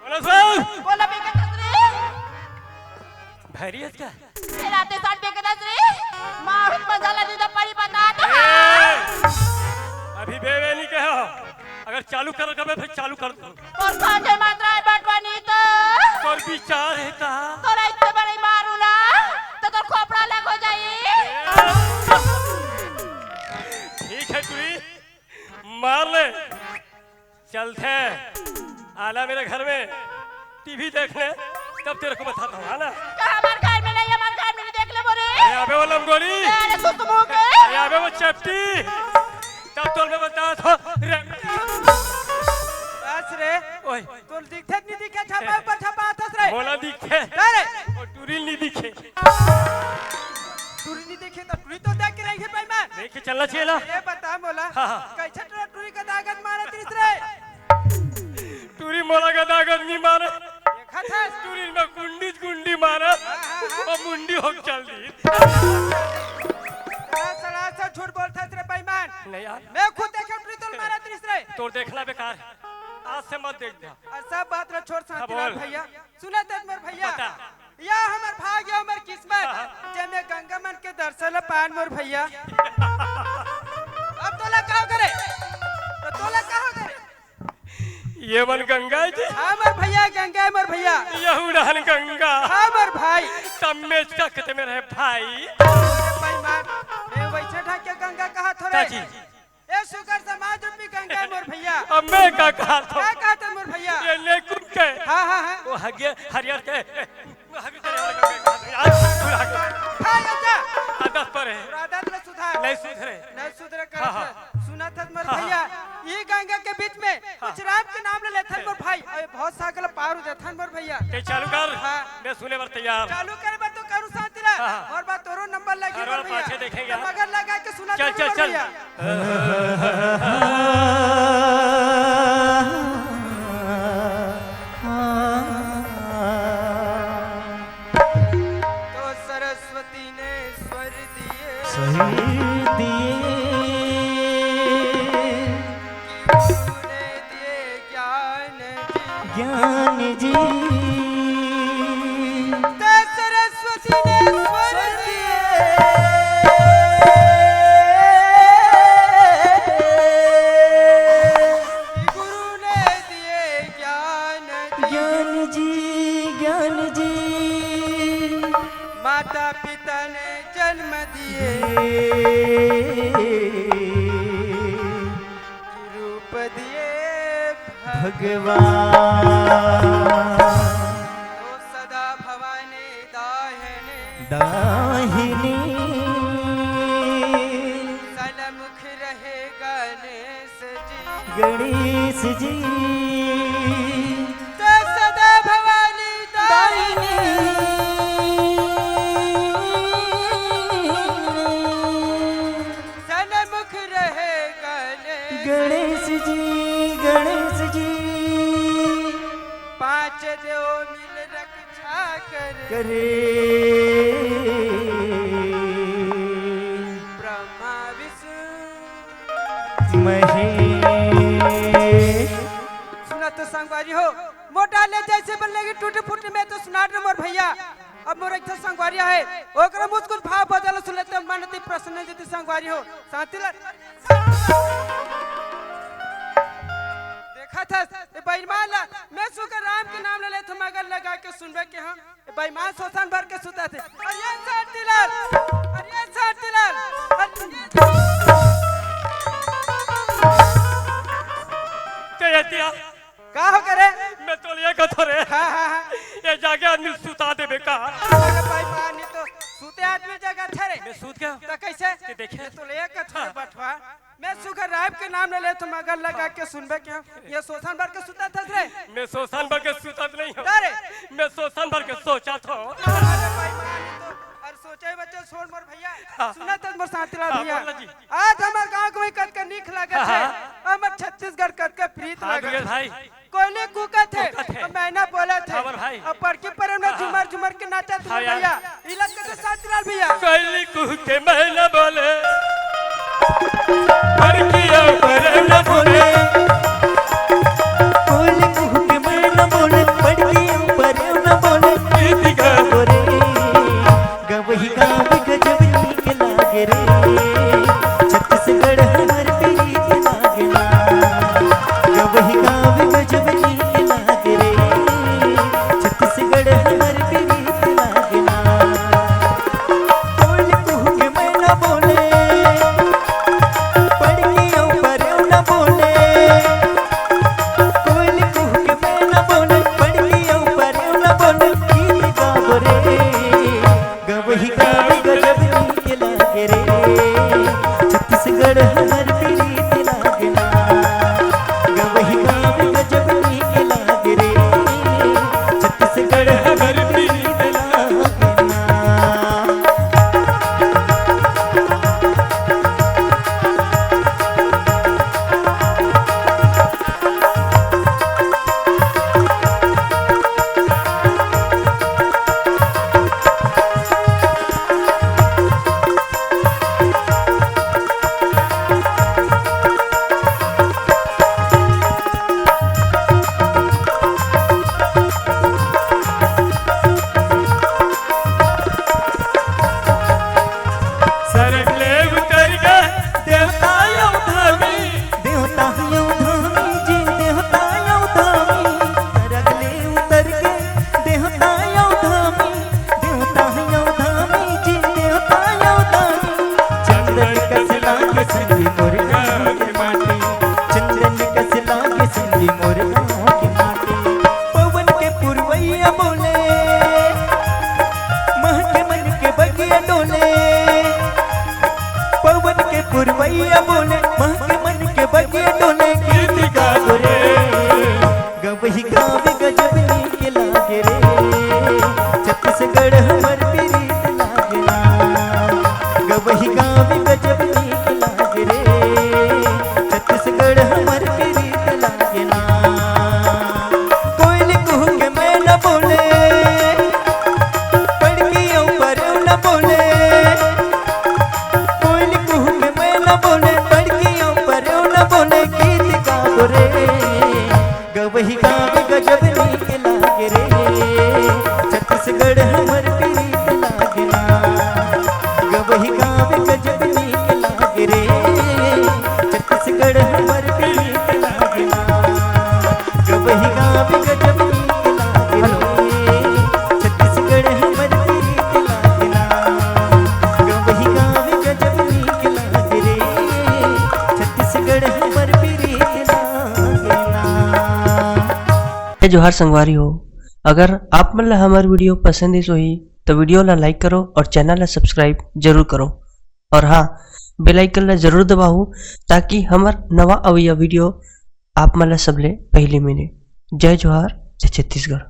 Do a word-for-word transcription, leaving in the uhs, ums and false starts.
बोला साहब। बोला बेकत हस रे। भैरी हस का? ए राते साठ बेकत हस रे। मारुत मसाला दे दे पड़ी बता तो। ए! अभी बे बे नहीं कहो। अगर चालू कर कबे फिर चालू कर दो। तोर सांझे मात्रा है बटवानी तो। तोर विचार है का? तोर इतने बड़े मारू ना तो तोर खोपड़ा अलग हो जाई। ठीक है टुरी, मार ले। चलथे। आना मेरे घर में टीवी देखने, तब तेरे को बताता हूँ, है ना? तो हमारे घर में नहीं, हमारे घर में नहीं देख ले बोले। अरे अबे वो लंगोली। अरे सुस्त मुंह के। अरे अबे वो चपटी। तब तो मैं बताता हूँ। रे। बस रे। ओए। तोर दिखथे नहीं दिखे, छपा ऊपर छपा आथस रे। मोला दिखे। अरे। और टुरी नहीं दिखे। टुरी नहीं दिखे तो टुरी तो देख के रही है भाई मैं। देख के चलना चाहिए ना। ये बता मोला। हाँ, हाँ। कैसे टुरा टुरी का दागत मारा तीस रे? टुरी मोला का दागत नहीं मारा। देखा था? टुरी में कुंडी कुंडी मारा। हाँ, हाँ, हाँ। और मुंडी हो चल दी। सड़ा सड़ा से झूठ बोलता रे बेईमान। नहीं यार। मैं खुद देखे टुरी तोर मारा तीस रे। तोर देखना बेकार है। आज से मत देख जा। और सब बात ला छोड़ हाँ, शांतिलाल बोल। भैया। सुना तज मोर भैया। बता। या हमर भाग, या हमर किस्मत, हाँ, हाँ। जेमे गंगा मन के दर्शन ल पान मोर भैया। अब तोला का करे? तो तोला का करे? ये मन गंगा है जी? हाँ मोर भैया, गंगा है मोर भैया। यहू डहन गंगा। हाँ मोर भाई। तब में सकते में रहे भाई। अरे भाई मार, मैं वैसे ढाक के गंगा कहा थोड़े। चाची। ए सुगर समाज रूपी गंगा मोर भैया। अब मैं का कहा था? का कहा था मोर भैया? ये लेकुन के। हाँ, हाँ, हाँ। वो हगे हरियर के। हगे तेरे वाले गंगा कहा था यार। तू हगे। हाँ, ये जा। आदत पर है। आदत ले सुधार। नहीं सुधरे। नहीं सुधरे हाँ, हाँ। करत। सुना था मोर हाँ, हाँ। भैया। ये गंगा के बीच में हाँ। कुछ राम के नाम ले लेथन मोर भाई। अरे बहुत सागल पार हो जाथन मोर भैया। ते चालू कर। हाँ। मैं सुने बर तैयार। चालू करे बर तो करू शांति ला। हाँ, हाँ। और बात तोरो नंबर लगी हर बार भैया। पाछे देखेंगे तो यार। मगर लगा के सुना चल, चल, चल। भैया। तो सरस्वती ने स्वर दिए। स्वर दिए। कि गुरु ने दिए ज्ञान जी। ज्ञान जी। तो सरस्वती ने स्वर दिए। गुरु ने दिए ज्ञान जी। ज्ञान जी, ज्ञान जी। माता पिता ने जन्म दिए। दिए। रूप दिए भगवान। तो सदा भवानी दाहिनी। दाहिनी। सन्मुख रहे गणेश जी। गणेश जी। तो सदा भवानी दाहिनी। सन्मुख रहे गणेश। गणेश जी, गणेश जी। पांच देव मिल रक्षा करे। करे। ब्रह्मा विष्णु महेश। सुना तो संगवारी हो, मोटा ले जैसे बन लगी टूट फूट में तो सुना दे मोर भैया। अब मोर एक ठो संगवारिया है, ओकरा मुझ कुछ भाव बदल सुन लेते, मन अति प्रसन्न जति संगवारी हो। शांति ला। देखा था, ए बेईमान ला, मैं सुकर राम के नाम ले ले, तुम अगर लगा के सुनबे के हाँ, ए बेईमान शोषण भर के सुता थे। अरे शांतिलाल, अरे शांतिलाल, अरे ते एतिया का हो करे? मैं तो ये कथो रे। हाँ, हाँ, हाँ। ये जाके आदमी सुता देबे का? अरे भाई, मानी तो सुते आदमी जगह थे रे। मैं सूत गया। तो कैसे? ये देखे। मैं तो ले कथो रे हाँ। बठवा। मैं सुगर राम के नाम ले ले, तुम अगर लगा के सुनबे क्या? ये शोषण भर के सुता था रे। मैं शोषण भर के सुता नहीं हूँ। अरे। मैं शोषण भर के सोचा था। अरे भाई, मानी तो, अरे सोचे बच्चे, सुन मोर भैया, सुनत हस मोर शांतिलाल हाँ, भैया। बोल जी। आज हमर गाँव के वही कतका नीक लागत हाँ, हे, हाँ। हमर छत्तीसगढ़ कतका प्रीत हाँ, लागत दुर्गेश हे। भाई। कोयली कूकत हे, कूकत हे। अउ मैना बोलत हे। हाँ, बोल भाई। अउ बड़की परेव न हाँ, हाँ। झुमर झुमर के नाचत हे हाँ, यार। भैया। इलाज कर दे शांतिलाल भैया। कोयली कूके मैना बोले, बड़की अउ परेव न बोले। कोयली कूके मैना बोले, बड़की अउ परेव न बोले। प्रीति का बोले। गवही गाँव गजब नीक लागे रे, छत्तीसगढ़ हमर प्रीत लागे ना। गवही गाँव गजब नीक लागे रे, छत्तीसगढ़ हमर प्रीत लागे ना। कोयल कुहू के मैना बोले, बड़की अउ परेव न बोले। कोयल कुहू के मैना बोले, बड़की अउ परेव न बोले, गीत गाबो रे। गवही गाँव गजब नीक लागे रे, छत्तीसगढ़ हमर प्रीत लागे ना। गवही गाँव गजब नीक लागे रे, छत्तीसगढ़ हमर प्रीत लागे ना। सरग ले उतर गे देवता अउ धामी। देवता अउ धामी जी, देवता अउ धामी। सरग ले उतर गे देवता अउ धामी। देवता अउ धामी जी, देवता अउ धामी। चंदन कस लागे संगी मोर गाँव के माटी। चंदन कस लागे संगी मोर गाँव के माटी। पवन के पुरवैया बोले, महके मन के बगिया डोले। पवन के पुरवैया बोले, महके मन के बगिया डोले। गीत गाबो रे, गवही गाँव गजब नीक लागे रे, छत्तीसगढ़ हमर प्रीत लागे ना। गवही गाँव गजब नीक लागे रे, छत्तीसगढ़ हमर प्रीत लागे ना। कोयल कुहू के मैना बोले, बड़की अउ परेव न बोले। कोयल कुहू के मैना बोले, बड़की अउ परेव न बोले। गीत गाबो रे, गवही गाँव गजब नीक लागे रे, छत्तीसगढ़ हमर प्रीत लागे ना। गवही गाँव गजब नीक लागे रे, छत्तीसगढ़ हमर प्रीत लागे ना। गवही गाँव गजब नीक लागे रे, छत्तीसगढ़ हमर प्रीत लागे ना। गवही गाँव गजब नीक लागे रे, छत्तीसगढ़ हमर प्रीत लागे ना। जय जोहार संगवारी हो, अगर आप मन ला हमर video पसंद आइस होही, तो video ला like करो और channel ला subscribe जरूर करो। और हाँ, bell icon ला जरूर दबाओ, ताकि हमर नवा अवइया video आप मन ला सबले पहली मिले। जय जोहार, जय छत्तीसगढ़।